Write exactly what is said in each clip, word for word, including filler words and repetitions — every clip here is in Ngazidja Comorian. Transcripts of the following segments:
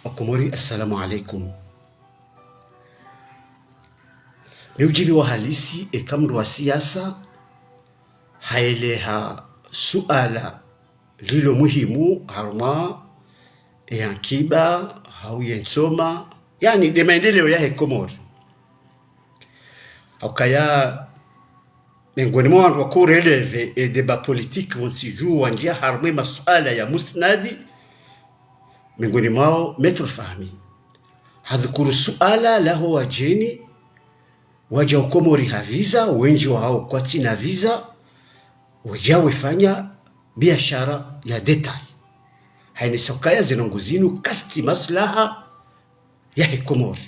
Wakomori, assalamu alaikum. Mi udjibu wa halisi, eka mndru wa siasa haeleha suala lilo muhimu harumwa ye ankiba hau ye nsoma, yaani nde maendeleo yahe Komori. Haukaya, miongoni mwa wandru wako relever ye débat politique wontsi dju wandjia harumwa ye masuala ya musnadi, miongoni mwao Maître Fahmi. Hadhukuru suala laho wadjeni wadja Komori ha visa, wendji wahao kwatsina visa, wadja wefanya biashara ya détail. Hainesa ukaya ze ndrongoo zinu kazitsi maslaha yahe Komori.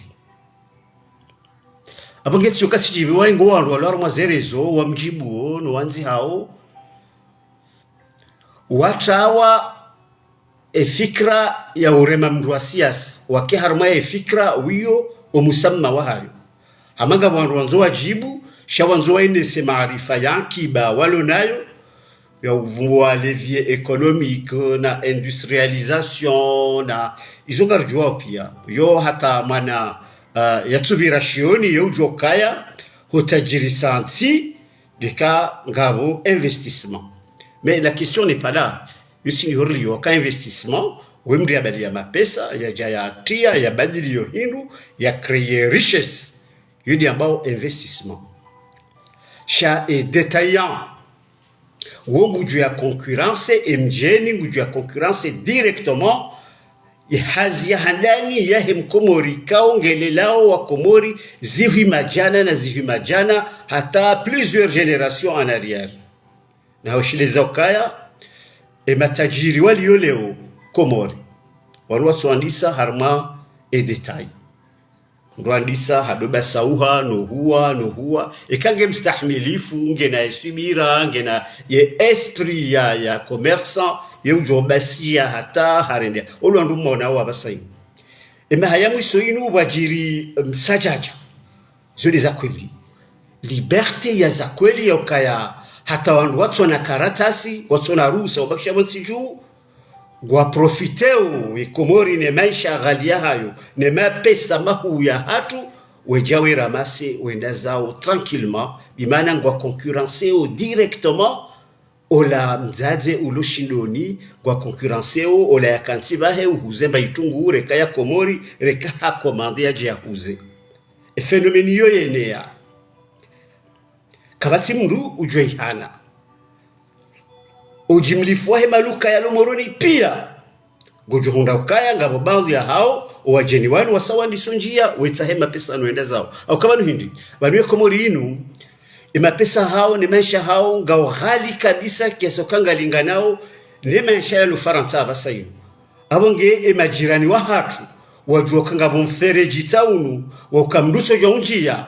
Apvo ngetsi yo kasi djibu wa ingo wandru walo harumwa ze réseaux, wamdjibuo, no wandzihao, watrawa ye fikira ya urema mndru wa siasa, wake harumwa ye fikira wiyo o musamma wahayo. Hama ngapvo wandru wandzo wadjibu, sha wandzo waenese maarifa ya ankiba walo nayo, ya uvumbua levier économique na industrialisation, na izo ngaridjuao pia. Yo hata mwana, ah, yatsupvira shioni, ye udjo kaya, hutadjirisa ntsi, ndeka ngapvo investissement. Mais la question n'est pas là. Yo tsi ni hori liyo ka investissement, we mndru yabaliya mapesa, yadja yatria, yabadili yo hindru, ya créer richesse. Yo nde ambao investissement. Sha ye détaillant, wo ngudjo ya concurrence, ye mdjeni ngudjo ya concurrence directement ye hazi ya handani yahe Mkomori, kaongelelao Wakomori zihwi madjana na zihwi madjana, hata plusieurs générations en arrière. Na haushileza ukaya, ye matajiri waliyo leo Komori, wanu watsoandisa harumwa ye détail. Ndo andisa hado basauha, no huwa, no huwa. Eka nge mstahimilifu, ngena ye subira, ngena ye esprit ya, ya commerçant, ye udjo basiya hata harende. Olo wandru mwaona wa pvasa inu. Ye maha ya mwiso inu pvwadjiri msadjadja. Zo nde za kweli. Liberté ya za kweli ya ukaya hata wandru watsona karatasi, watsona ruhusa, wabakisha pvontsi dju, ngwa profiteo ye Komori ne maesha ghali yahayo, ne mapesa mahuu yahatru, wedja we ramasser, wenda zao tranquillement, bimaana ngwa concurrenceo directement ola mdzadze ulo shindoni, ngwa concurrenceo ola yakantsi pvahe uhuze mba itrungu reka ya Komori, reka ha commander yadje yahuze. Ye phénomène yo yeneya. Kapvatsi mndru udjo ihana. Ujimlifu wahe maluka yalo Moroni pia. Ngodjo hundra ukaya ngapvo baadhwi yahao, owadjeni wanu wasa wandiso ndjia, wetsahe mapesa no wenda zao. Au ka pvanu hindri, pvanu ye Komori inu, ye mapesa hao, ne maesha hao, ngao ghali kabisa kiasi uka ngalinganao ne maesha yalo Farantsa apvasa inu. Apvo nge ye majirani wahatru, wadjua uka ngapvo mfereji tsaunu, wa uka mndru tso djua undjia,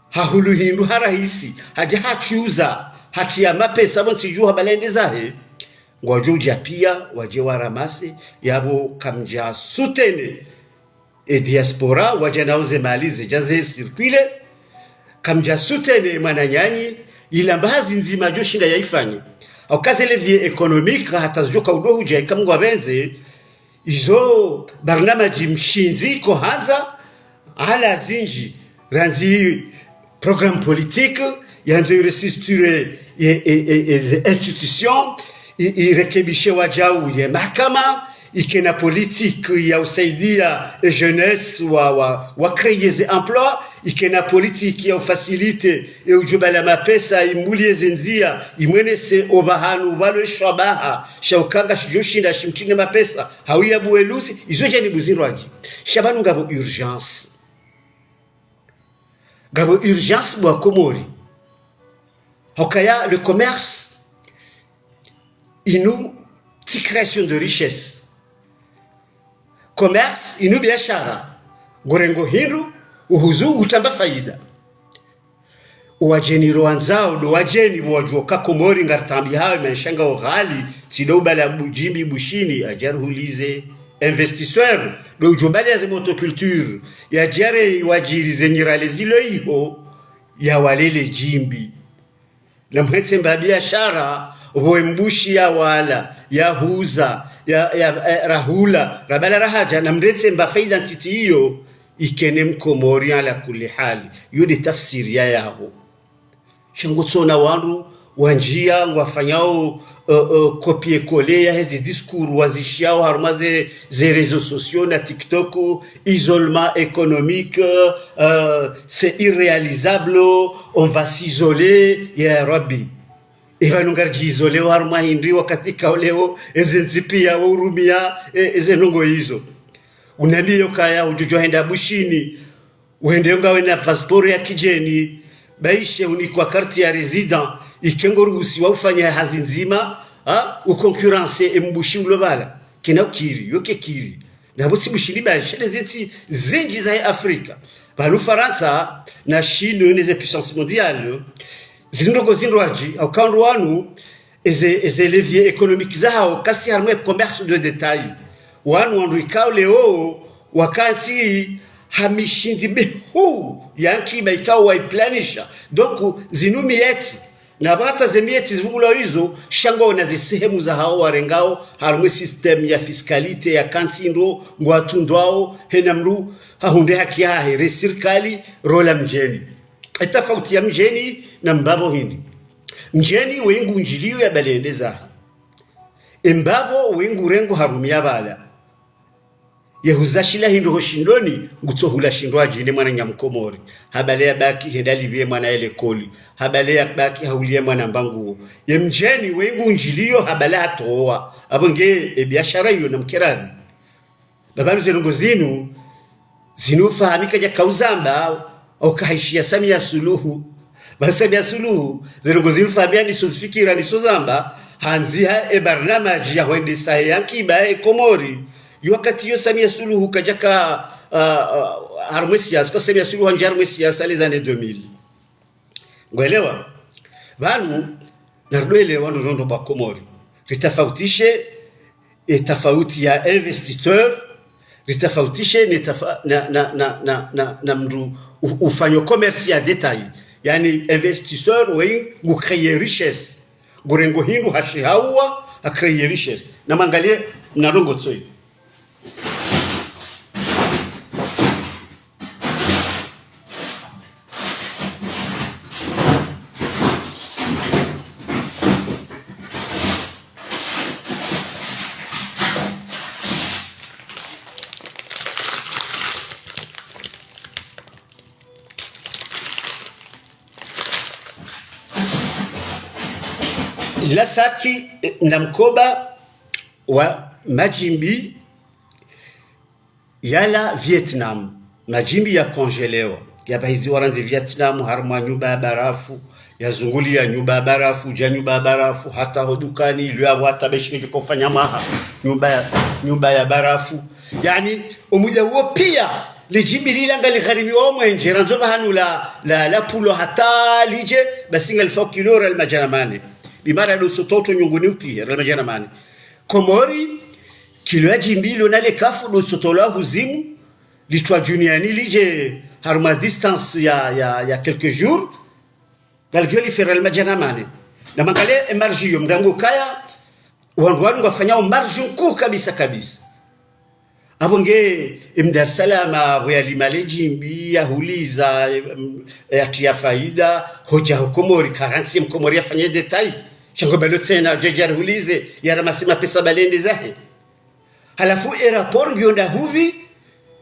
hahulu hindru ha rahisi, hadja hachuza, hatria mapesa pvontsi dju habala yende zahe. Ngwadjo udja pia, wadje wa ramasser, yapvo kamdja soutenir ye diaspora, wadja nao ze mali zedja ze circuler, kamdja soutenir mwananyanyi, ila mba hazi ndzima djo shinda yaifanye. Au ka ze levier économique, hata zidjo ka udo hudja ika Mngu apvendze, izo barnamaji mshindzi ko handza, ala zindji, randzi programme politique, yandzo irestructure ye, ye, ye, ye, ye institution, i, irekebishe wadjau ye mahakama, ikena politique ya usaidia ye jeunesse wa, wa, wa créer ze emploi, ikena politique ya ufaciliter ye udjo bala mapesa, imbulie ze ndzia, imwenese opvahanu pvalo ye shwabaha, sha uka ngashidjo shinda shimtrine mapesa, hau ya buwe lusi, izo djanibu zindrwadji. Sha pvanu ngapvo urgence. Ngapvo urgence bo wa Komori. Hukaya le commerce, inu tsi création de richesse. Commerce, inu biashara. Ngorengo hindru, uhuzu, utramba faida. Owadjeni ro wandzao, ndo wadjeni pvo wadjua uka Komori ngaritrambihao, maesha ngao ghali, tsi ndo ubala bu-, djimbi Bushini, yadje yarihulize. Investisseur, ndo udjo bala ya ze motoculture, yadje yare wadjiri ze nyirale zilo iho, yawalele djimbi. Na mretse mba biashara, pvo embushi ya wala, ya huza, ya, ya, eh, rahula, rabala rahadja, na mretse mba faida ntiti iyo, ikene mkomori ala kulli hali. Iyo nde tafsiri ya yapvo. Sha ngutsona wandru wandjia ngwafanyao, eh, eh, copier-coller ya heze discours wazishiao harumwa ze, ze réseaux sociaux na TikTok, isolement économique, euh, c'est irréalisable, on va s'isoler, ya Rabbi. Epvanu ngaridji isoler harumwa hindri wakati kao leo, eze ntsi pia wo urumia, e, eze ndrongoo izo. Unambiye ukaya udjudjuwa hwenda Bushini, wende ngawe na passeport ya kidjeni, baishe unikwa carte ya résident, ike ngoruhusiwa ufanya hazi ndzima, ha, uconcurrence embushi ulo pvala. Kena ukiri, yo kekiri. Na pvo tsi Bushini baishe, ne zintsi zindji za Afrika. Pvanu Farantsa, na Chine, ne ze puissance mondiale, zindrongoo zindrwadji, au kandru wanu, eze, eze levier économique zahao, kasi harumwa commerce de détail. Wanu wandru ikao leo, wakantsi ha mishindzi mihuu ya nkiba ikao waiplanisha. Donc, zinu miyeti. Na pvata ze miyeti zivungulwa izo, sha ngwaona ze sehemu zahao warengao, harumwa système ya fiscalité ya kantsi ndo, ngwatsundrwao, hena mdru, hahundre haki yahe, re sirikali, rola mdjeni. Etafauti ya mdjeni, na mbapvo hindri. Mdjeni we ngundjilio ya pvale yende zahe. Embapvo we ngurengo harumia pvala. Ye huza shila hindru ho shindoni, ngutsohula shindru adjine mwananya mkomori. Ha pvale ya baki hende alipviye mwana ye likoli. Ha pvale ya baki hahuliye mwana mba nguo. Ye mdjeni we ngundjilio ha pvale hatowa. Apvo nge e biashara iyo na mkeradhi. Pvapvanu ze ndrongoo zinu, zinu Fahmi kadjaka uzamba, au kahishiya Samia Suluhu. Ba Samia Suluhu, ze ndrongoo zinu Fahmi aniso zifikira niso zamba, handziha e barnamaji ya hwendesa ya nkiba e Komori. Yo wakati yo Samia Suluhu kadjaka, ah, ah, harumwa e siasa, ka Samia Suluhu handjia harumwa e siasa les années deux mille. Ngwelewa? Pvanu, narudwelewa ndrongoo ba Komori. Ritafautishe, e tafauti ya investisseur, ritafautishe ne tafa-, na, na, na, na, na, na mdru u-, ufanyo commerce ya détail. Yaani investisseur we ngu créer richesse. Ngurengo hindru ha shihauwa, ha créer richesse. Na mwangalie, na ndrongoo tsoyi. Lasaki, eh, na mkoba wa madjimbi yala Vietnam, madjimbi ya congélewa. Ya bahizi warandzi Vietnam, harumwa nyumba ya barafu, ya zunguliya nyumba ya barafu, dja nyumba ya barafu, hata ho dukani, ilio ya wata beshi kedjo kofanya maha, nyumba ya, nyumba ya barafu. Yaani, omudja uwo pia, le djimbi lila ngaligharimiwa omwenje, randzi pvahanu la, la, la pulo hata lidje, basi ngalifao kilo riali madjana mane. Bimara ndo tsototo nyunguni upiya, riali madjana mane. Komori, kilo ya djimbi lo na le kafu ndo tsotolwa huzimu, litrwa duniani lidje harumwa distance ya, ya, ya quelques jours, ngalidjo lifa riali madjana mane. Na mwangalie e marge yo, mdrango kaya, wandru wanu ngwafanyao marge nkuu kabisa kabisa. Apvo nge, e mdar salama, apvo yalima le djimbi, yahuliza, em, yatiya faida, hodja ho Komori, karantsi mkomori yafanye détail. Sha ngo pvalo tsena, djadja rihulize, yaramase mapesa pvale yende zahe. Halafu e rapport ngiyo nda hupvi,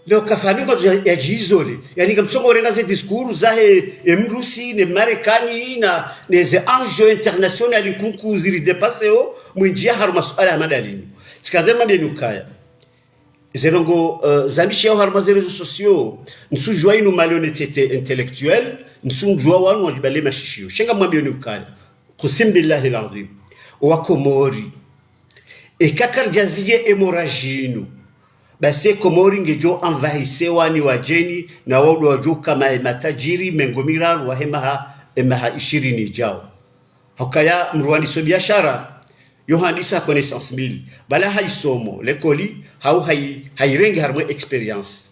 leo ka Fahmi ngwandzo ya, ya djizole. Yaani ngamtsongo renga ze discours zahe, e mrusi, ne marekani, na, ne ze enjeux internationaux nkuu nkuu ziri dépasséo, mwindjia harumwa suala ya madalini. Tsikaze mwambieni ukaya. Ze ndrongoo, eh, zambishiwao harumwa ze réseaux sociaux, ntsudjua inu malhonnêteté intellectuelle, ntsudjua wanu wadjibale mashishio. Sha ngamwambieni ukaya. Kusim billahi al-azim. Wa Komori. Eka karidja ziye e morale inu. Basi e Komori ngedjo envahisewa ni wadjeni na wao ndo wadjo kama e matajiri mengo miraru wahe maha, e maha ishirini idjao. Hukaya mdru wandiso biashara, yo handisa connaissance mbili. Pvala haisomo, likoli, hau hai-, hairenge harumwa expérience.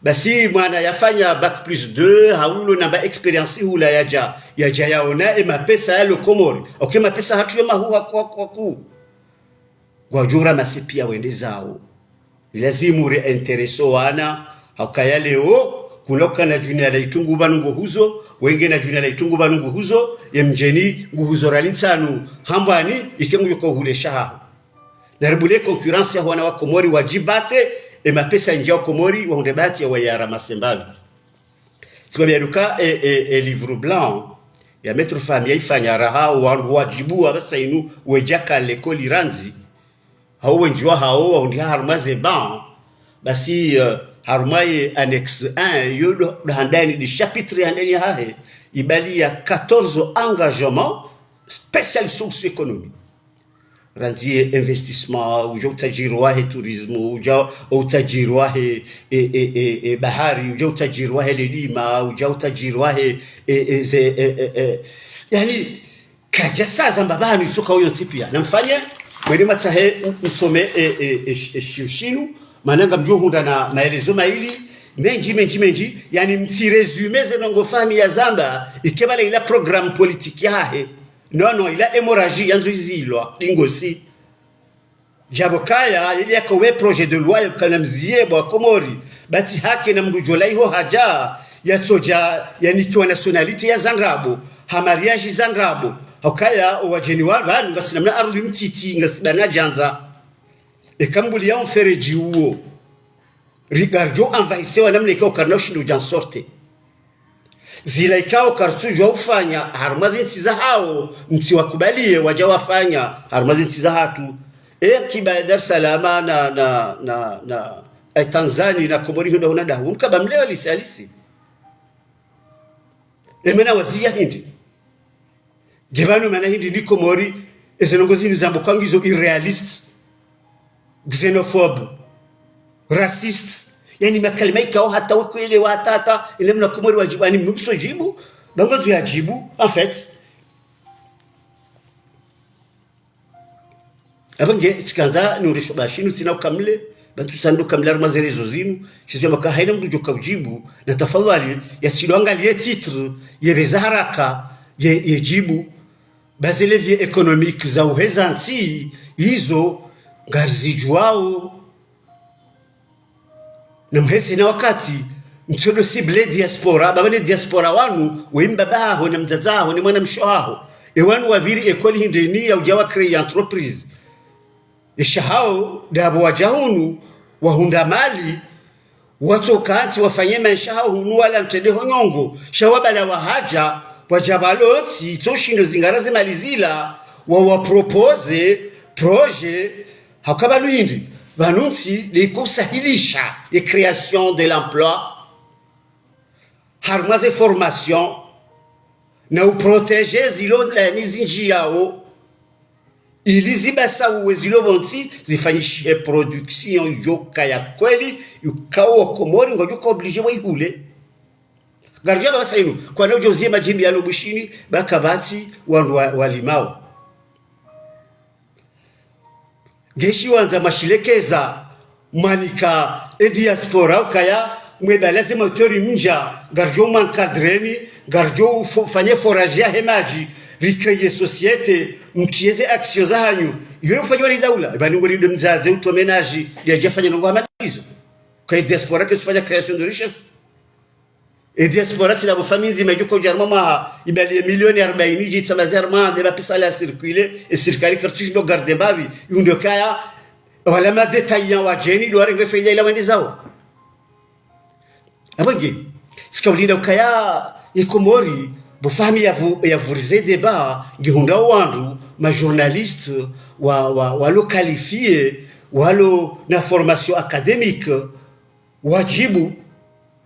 Basi mwana yafanya bac plus deux, hawulo namba expérience hula yadja, yadja yaona e mapesa yalo Komori. Ok, mapesa hatru yo mahuu haku, haku, haku. Ngwadjo ramasé piya wende zawo. Lazimu ri intéressé wana, hauka ya leo, kuna ukana djuni ya la itungu pvanu nguhuzo, wenge na djuni ya la itungu pvanu nguhuzo, ye mdjeni nguhuzo rali ntsanu, hambwani, ike nguyo ko hule shahaho. Na ribule concurrence ya wana wa Komori wadjibate, e mapesa ndja wa Komori, wahundre bahati ya wayaramasé mbapvi. Tsiba biaduka e, e, e livre blanc ya Maître Fahmi yaifanya raha, wandru wadjibu wa pvasa inu wedjaka l'école randzi. Hau wendji wahawo wahundriha harumwa ze banc. Basi, eh, harumwa ye annexe un, yo ndo, ndo handani, ndi chapitre handani yahahe, ibali ya quatorze engagements spécial socio-économique. Randzi ye investissement, udja utadjiri wahe tourisme, udja utadjiri wahe, e, e, e, e, bahari, udja utadjiri wahe ledima, udja utadjiri wahe, e, e, ze, e, e, e. Yani, kadja saza mbapvanu itsoka uyo ntsi piya. Namfanye, mwende matsahe, m-, msome, e, e, e, sh-, e, shiyo shinu, mana ngamdjo hundra na maelezo mayili, mendji, mendji, mendji, yani mtsi résumé ze ndrongo Fahmi yazamba, ike pvala ila programme politique yahahe. Non, non, ila hémorragie yandzo izilwa, dingosi. Djapvo kaya, ili yaka we projet de loi ya ukana mziye bo wa Komori, basi hake na mndru djo la iho hadja, yatsodja, yanikiwa nationalité ya za ndrabo, ha mariage za ndrabo. Haukaya, owadjeni wa pvanu, ngasi na mna ardhwi mtiti, ngasi bana djandza. Eka mbuli ya mfereji uwo. Ri, ngaridjo anvahisewa namna ikao karina ushindo udja nsorte. Zila ikao karitsudjua ufanya, harumwa ze ntsi zahawo, mtsi wakubaliye wadja wafanya, harumwa ze ntsi zahatru. E akiba ya Dar es Salaam na, na, na, na, e Tanzania na Komori hunda huna dahu. Mkaba mlewa lisi halisi. E mana waziya hindri. Nge pvanu mana hindri ni Komori, eze ndrongo zinu zambwa kwangu izo irréaliste, xénophobe, raciste. Yani makalima ikao hata we kwelewa hata hata, ile mna Komori wadjibu, ani mnukuso djibu, bango dzu ya djibu, en fait. Apvo nge, tsikandza, ni urisho ba shinu, tsina ukamile, ba ntsu tsandro ukamile harumwa ze réseaux zinu, shizo maka haina mndru djoka udjibu, na tafadhali, yatsidjo angaliye titre, yepveza haraka, ye, ye djibu, ba ze levier économique za uheza ntsi, izo, ngarizidjuwao. Na mhetse na wakati, mtsodo cible diaspora, ba pvane diaspora wanu, we mbaba haho, na mdzadze haho, ni mwana mshe haho. E wanu wapviri école hindrini ya udja wa créer entreprise. E shahawo, ndapvo wadja hunu, wahundra mali, watsoka ntsi wafanye maesha hawo hunu wala ntrende ho nyongo, sha wapvala wahadja, wadja pvalo ntsi, itso shindo zingara ze mali zila, wa, wa proposer projet, hauka pvanu hindri, pvanu ntsi, ndiko usahilisha ye création de l'emploi, harumwa ze formation, na uprotéger zilo ndani zindjiyawo, ili zibasauwe zilo pvontsi, zifanyishihe production yoka ya kweli, yukao Komori ngodjoka obligé wa ihule. Ngaridjo pvasa inu, kwana udjo uziye madjimbi yalo Bushini, ba kapvatsi wandru wa, walimao. Nge shiwandza mwashilekeza, mwanika e diaspora ukaya, mwepvalaze moteur mndja, ngaridjo mwankadreni, ngaridjo fo-, fanye forage yahe madji, ri créer société, mtriye ze action zahanyu, iyo yofanywa ni daula, pvani ngori ndo mdzadze utowa ménage, yadja fanya ndrongo hama izo. Kwa diaspora ketsufanya création de richesse. E diaspora tsila bo famille ndzima idjo kodja harumwa mwaha, ibali ye milioni arbaini idji tsambaze harumwa, nde ba pesa la circuler, e sirikali karitsudjo garder mbapvi, yundro kaya, wala ma détaillants wadjeni, ndo warenge faida ila wende zawo. Apvo nge, tsika ulinda ukaya, ye Komori, bo Fahmi yavu-, yavurize débat, ngihundra wandru, ma journalistes, wa, wa, walo qualifiés, walo na formation académique, wadjibu,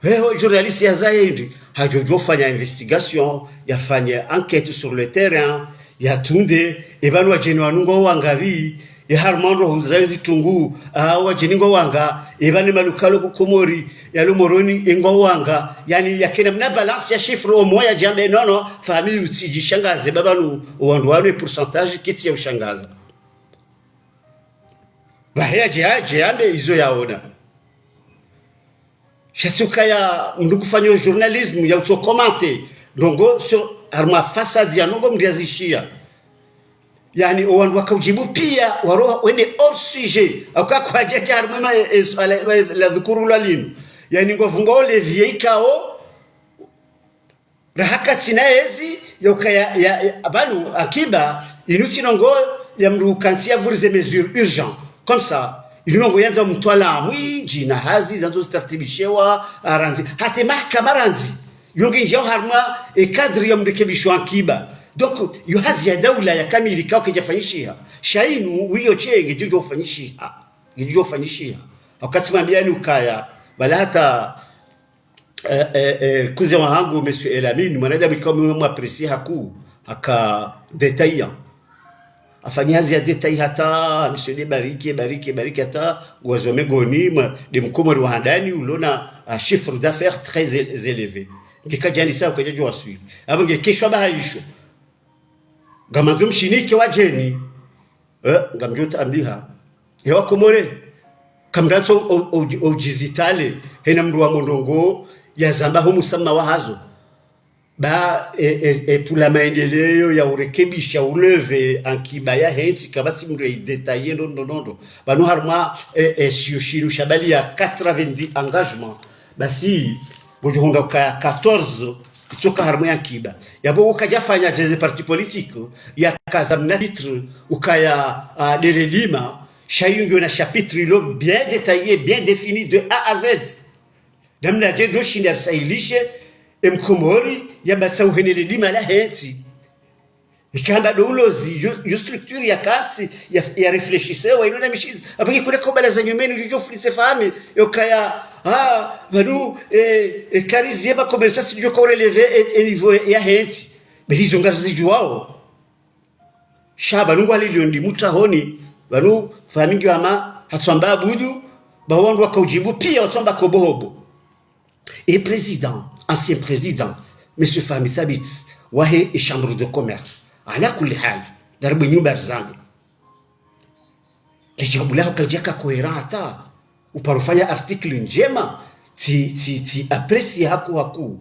heho journaliste yazaye hindri, hadjo djo fanya investigation, yafanye enquête sur le terrain, yatunde, e pvanu wadjeni wanu ngwao wangapvi, e harumwa ndro huzayo zitungu, a wadjeni ngwao wanga, e pvanu malukalo ku Komori, yalo Moroni, e ngwao wanga, yani yakena mna balance ya chiffre au moins yadjambe, non, non, Fahmi utsidjishangaze, ba pvanu, wandru wanu e pourcentage, ketsi ya ushangaza. Pvahe yadje, yadje, yambe izo yaona. Sha tsi ukaya mndru ngufanyao journalisme ya utso commenter ndrongoo sur harumwa façade ya ndrongoo mndru yazishiya. Yaani, owandru waka udjibu piya, waro wende hors sujet, hauka kwadjadja harumwa ema, e, e, suala, e, ladhukurulwa linu. Yaani, ngwavungao levier ikao, raha katsina yezi, ya ukaya, ya, ya, pvanu, ankiba, inu tsi ndrongoo ya mndru kantsi ya vurize mesure urgent. Comme ça, inu ndrongoo yandzao mtwalaa mwindji na hazi, zandzo zitartibishewa, arandzi. Hata mahakama randzi. Yo ngendjao harumwa, e, cadre ya mrekebisho ankiba. Donc, yo hazi ya daula ya kamili ikao kaidjafanyishiha. Sha inu, wiyo shenge, ngedjo ufanyishiha. Ngedjo ufanyishiha. Wakati mwambiani ukaya, pvala hata, eh, eh, eh, cousin wahangu, Monsieur Elamine, mwanadamu ikao mimi mwaprécier hakuu, haka détaillant. Afanya hazi ya détail hata, Monsieur de Bariki, Bariki, Bariki hata, ngwazo megoni, mwa, de mkomori wa handani, ulona, ah, chiffre d'affaires très éle-, élevé. Ngekadjani sa, ukadjadjo waswili. Apvo ngekeshwa bahaisho. Ngamandzo mshinike wadjeni. Eh, ngamdjo tambiha. Ewa Komori. Kamratso o, o, o, udjizitale. Hena mndru wa mo ndrongoo, yazamba ho musamma wahazo. Ba, e, e, e, pula maendeleo ya urekebisha, ulever ankiba ya hentsi, kapvatsi mndru ya idétailler ndo, ndo, ndo, ndo. Pvanu harumwa, e, e, shiyo shinu sha bali ya quatre-vingt-dix engagements. Basi, ngodjo hundra ukaya quatorze, itsoka harumwa ya ankiba. Yapvo ukadjafanya djeze parti politique, yakaza mna titre, ukaya, ah, de ledima, sha inu ngiyo na chapitre ilo bien détaillé, bien défini de A à Z. Namnadje ndo shinda risahilishe, e mkomori, ya pvasa uhenele dima la hentsi. Ikamba ndo ulozi, yo, yo structure ya kantsi, ya, ya réfléchissewa, ino na mishindzi. Apvo nge kule kobala za nyumeni, yo, yo fulise fami, yo kaya, ah, pvanu, e, e, karizi ye ba commerçant si yo ka relever, e, e niveau ya hentsi. Be izo ngazidjuwao. Sha pvanu ngwalilio ndi mutahoni, pvanu fami ngiyo hama, hatsamba abudu, ba wandru waka udjibu, piya watsamba kobohobo. E président, ancien président, Monsieur Fahmi Thabit, wahe e chambre de commerce. Ala kulli hal, ndaribwe nyumba rizambe. Ledjawabu laho kalidjaka cohérent hata, uparo fanya article ndjema, tsi, tsi, tsi apprécier hakuu hakuu.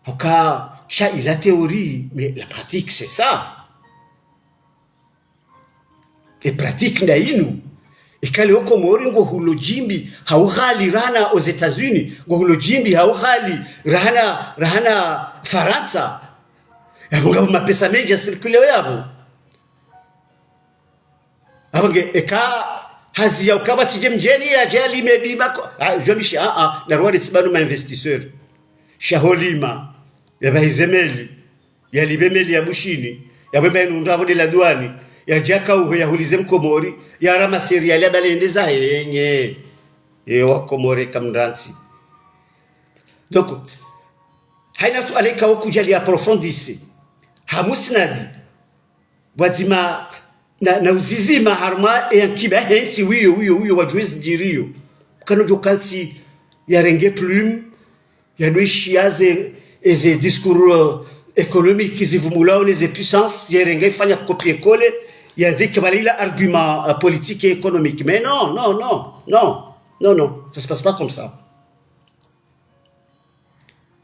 Hauka, sha ila théorie, mais la pratique, c'est ça. E pratique nda inu. Ikale o Komori ngohulo djimbi, ha ughali rahana aux États-Unis, ngohulo djimbi, ha ughali rahana, rahana Farantsa. Yapvo ngapvo mapesa mendji ya circuleo yapvo. Apvo nge, eka hazi ya uka pvatsi dje mdjeni yadje yalime dima ko. Ah, djo mishi, ah, ah, na rwade tsi pvanu ma investisseurs. Sha holima, yapvahize meli, yalipve meli ya Bushini, yapvwemba inu ndrabo de la douane, yadjaka uhe yahulize mkomori, yarama seri yale ya balende za henye. E wa Komori kamrantsi. Donc, haina suala ikao kudjali approfondir. Ha musnadi. Pvwadzima na, na uzizima harumwa e ankiba hentsi wiyo, wiyo, wiyo, wadjuwe zidjiriyo. Kano djo kantsi yarenge plume, yadwe shiya ze, eze discours, euh, économique zivumulwao ne ze puissance, yarenge ifanya copier-coller, yadze kabala ila argument, euh, politique et économique. Mais non, non, non, non, non, non, ça se passe pas comme ça.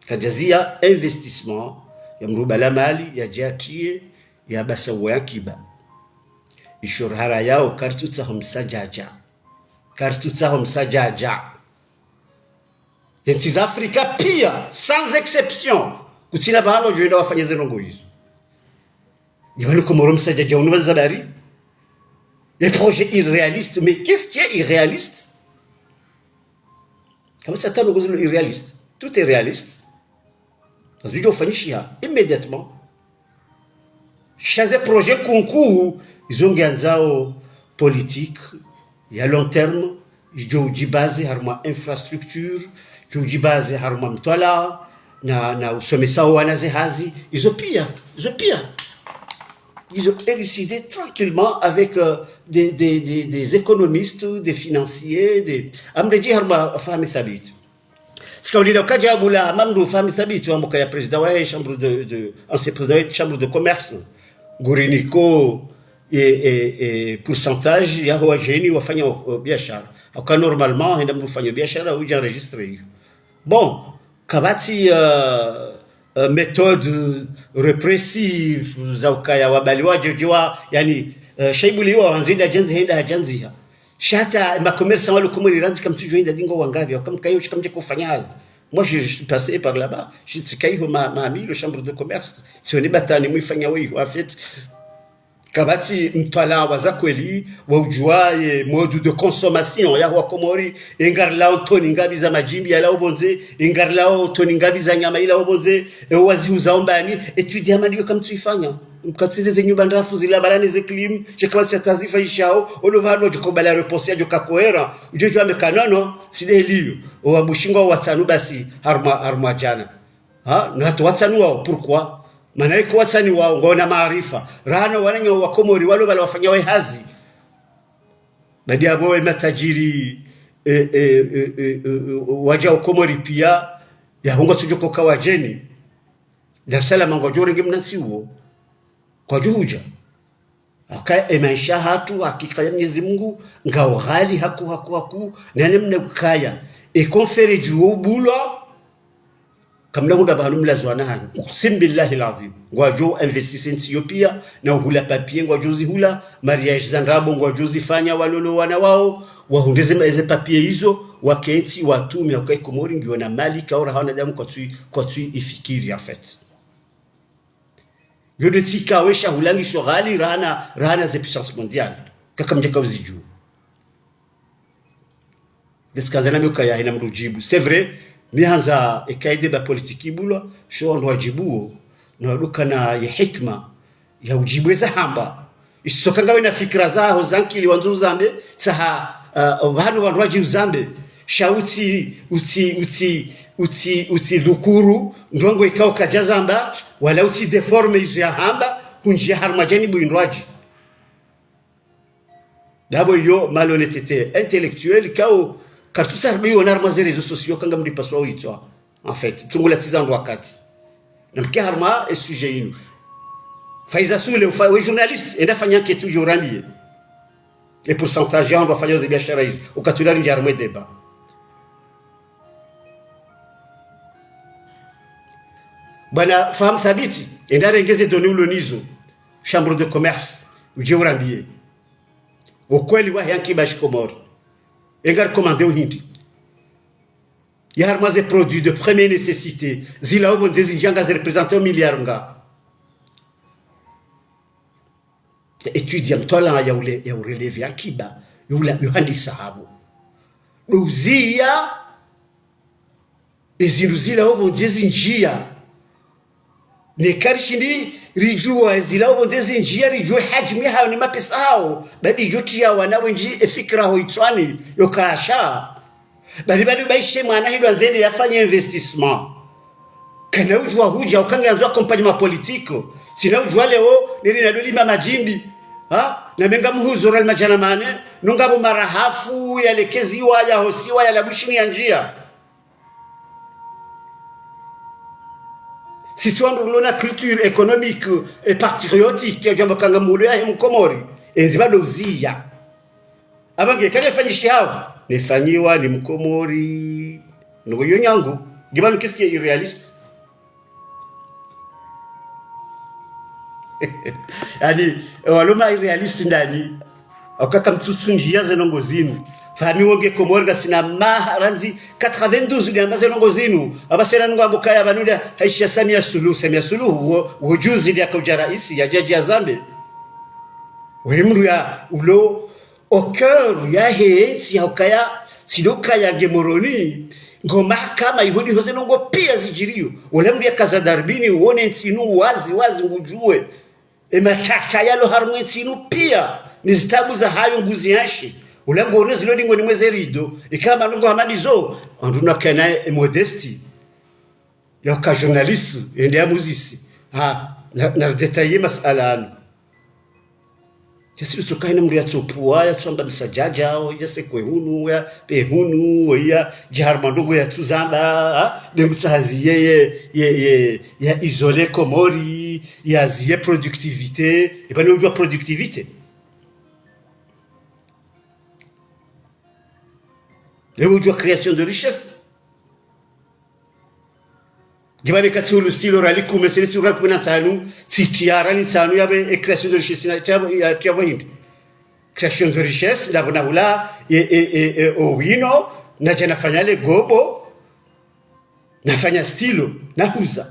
Kadjaziya investissement ya mndru bala mali, yadje yatriye, yapvasa uwe ankiba. Isho rahara yao, karitsutsaho msadjadja. Karitsutsaho msadjadja. Ze ntsi za Afrika piya, sans exception, kutsina pvahanu djo wenda wafanye ze ndrongoo izo. Djamani, Komori msadjadja unu pvanu zabari. Les projets irréalistes, mais qu'est-ce qui est irréaliste ? Kama sasa tano ngozilo irréaliste. Tout est réaliste. Ngazidjo ufanyishiha immédiatement. Sha ze projet nkuu nkuu, izo ngiandzao politique ya long terme, idjo udjibaze harumwa infrastructure, idjo udjibaze harumwa mtwalaa, na, na usomesa wana ze hazi, izo piya, izo piya. Ils ont élucidé tranquillement avec, euh, des, des, des, des économistes, des financiers, des, amredji harumwa Fahmi Thabit. Tsika ulila ukadja bula mamdu Fahmi Thabit, wamba ukaya président wa chambre de, de, ancien président wa chambre de commerce, nguriniko e, e, e pourcentage yaho wadjeni wafanya o, o biashara. Hauka normalement, henda mndru ufanya biashara, udja enregistrer. Bon, kapvatsi, euh, euh, méthode répressive za ukaya wabali wadjo djiwa, yani, euh, sha ibuliwa wandzida djandzi henda hadjandziha. Sha hata ma commerçants walo Komori randzi kamtsudjo henda dingo wangapvi, wakamkayo shikamdje kofanya hazi. Moi, je, je suis passé par là-bas, je, tsikayo ma, ma mille chambre de commerce, tsione batani mwifanya weyi, en fait. Kapvatsi mtwalaa wa za kweli, wa udjuwa ye mode de consommation ya wa Komori, e ngarilao toni ngapvi za madjimbi yalao pvondze, e ngarilao toni ngapvi za nyama ilao pvondze, e waziuzao mbani, étude ya mali yo kamtsuifanya. Mkatsinde ze nyumba ndrafu zila barani ze clim, she kapvatsi hata zifanyishao, olo pvanu djoko bala réponse ya djoka cohérent, udjo djuwa meka non non, tsi nde liyo, o wabushi ngwao watsanu basi, harumwa, harumwa djana. Ha? Na hata watsanu wao, pourquoi? Mana iko watsanu wao, ngwaona maarifa. Rahana wananya wa Komori, walo pvala wafanya we hazi. Badi apvo e matajiri, e, e, wadja o Komori pia, yapvo ngwatsudjo koka wadjeni. Dar es Salaam ngwadjo renge mnatsi uwo. Kwadjo hudja. Aka e maesha hatru, hakika ya Mnyezi Mungu, ngao ghali haku, haku, haku, na namna ukaya. E konfereji wo ubulwa, kamna hundra pvahanu mlaziwa na hanyu. Uksimu billahi ladhim. Ngwadjo investir e ntsi yo pia, na uhula papier ngwadjo zihula, mariage za ndrabo ngwadjo zifanya walolo wana wao, wahundre ze ma-, ze papier izo, wakentsi watume, uka e Komori ngiyo na mali, kaora hawana damu kwatsui, kwatsui ifikiri, en fait. Yo nde tsika we shahula ngisho ghali rahana, rahana ze puissances mondiales. Kakamdjaka uzidjuwa. Ngesikandza nami ukaya hayina mndru udjibu. C'est vrai, mi handza eka e débat politique ibulwa, sho wandru wadjibuo, na wadokana ye hikima, ya udjibu eza hamba. Isoka ngawe na fikira zaho za nkili wandzo uzambe, tsaha, uh, pvanu wandru wadji uzambe. Sha utsi, utsi, utsi, utsi, utsi dhukuru, ndrongo ikao kadja zamba, wala utsi déformer izo ya hamba, hundjia harumwa djanibu indrwadji. Dabo iyo malhonnêteté intellectuelle, kao, kartsu sa harumwa iyo na harumwa ze réseaux sociaux, kanga mndru ipaswa uitswa. En fait, tsungula tsi za ndo wakati. Na mke harumwa e sujet inu. Faiza Sule, ufa-, we journaliste, enda fanya enquête udje urambiye. E pourcentage ya wandru wafanyao ze biashara izo. Ukatula rindji harumwa e débat. Bwana Faham Thabiti, enda renge ze données ulo nizo. Chambre de commerce, udje urambiye. Ukweli wahe ankiba shikomori. Enga recommandé uhindri. Ya harumwa ze produits de première nécessité, zilao pvondze zindji nga zi représente milliard nga. Étude ya mtwalaa ya ule, ya urelevé ankiba, yo ula, yo handisa hapvo. Ndo uziya, ezindru zilao pvondze zindjia. Ne karishindi ridjuwa ezilao pvondze zindjia, ridjuwe hadjimi hayo ne mapesa hayo, badi idjo tiya wana wendji e fikira ho itswani, yo kasha. Bali, bali, baishe mwana hindru andzende yafanye investissement. Kana udjuwa hudja, uka nge andzo accompagnement politique. Tsina udjuwa leo, nili na doli ma madjimbi. Ha? Na menga muhuzo rali madjana mane, nunga bo marahafu, yalekeziwa, yahosiwa, yalawa Bushini yandjia. Sitsi wandru rilo na culture économique et patriotique, ya udjamba kanga mulo yahe Mkomori. Enzi bado uziya. Aba nge kale fanyishi hawo. Nifanyiwa ni Mkomori. Ndrongo iyo nyangu. Nge pvanu qu'est-ce qui est irréaliste? Yaani, walo ma irréaliste ndani. Ukaka mtsutsu ndjia ze ndrongo zinu. Fahami wo nge Komori ngasina maha randzi quatre-vingt-douze ndiamba ze ndrongo zinu. Aba sena nungu ambo kaya pvanu nda haisha Samia Suluhu. Samia Suluhu wo, wo juzi ndiya kaudja raisi yadja djia zambe. Wele mndru ya ulo au cœur yahe ntsi ya ukaya, tsi ndo ukaya nge Moroni, ngo mahakama iho ndiho ze ndrongo pia zidjiriyo. Ola mndru yakaza darubini, uone ntsi inu wazi, wazi ngudjuwe. E matata yalo harumwa e ntsi inu pia, ni zitabu zahayo nguzianshi. Ola ngori zilo ndingoni mwa ze rideaux, ikao ndrongo hama ndizo, wandru nakana e modestie. Ya uka journaliste, yende ya muzisi. Ha, na, na détailler masala yanu. Yasi utsoka hayina mndru yatsopuwa, yatsoamba msadjadja, o yasekwe hunu, ya pe hunu, o yadje harumwa ndrongo yatsuzamba, ha? Be ngutsaha ziye, ye, ye, ye, ya isolé Komori, ya ziye productivité, e pvanu udjuwa productivité. Leo udjuwa création de richesse. Ngipvale katsi hulu stylo rali kume, sele stylo rali kume na ntsanu, tsi tiya rali ntsanu yapve, e création de richesse na tiya, ya tiya pvo hindri. Création de richesse, ndapvo na hula, e, e, e, e, o wino, nadja nafanya le gobo, nafanya stylo, nahuza.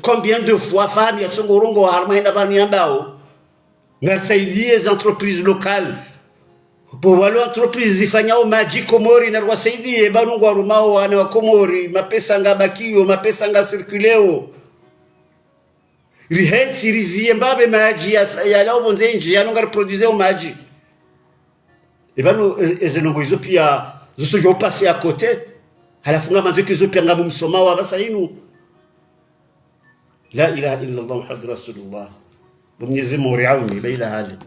Combien de fois, fami ya tsongo urongowa harumwa hena pvanu yambao, ngarisaidiye ze entreprises locales. Bo walo entreprises zifanyao madji Komori, nariwasaidiye, pvanu ngwarumao wana wa Komori, mapesa ngabakiyo, mapesa nga circuleo. Rihetsi riziye mbapvi madji ya, yalao pvondze ntsi, yanu ngariproduiseo madji. E pvanu, e, eze ndrongoo izo piya, zo sodjo passer à côté. Halafu ngamandzo ke izo piya ngamumsomao apvasa inu. La ilaha illa Allah Muhammadu Rasulullah. Bo Mnyezi Mungu riawuni, la ilaha illa.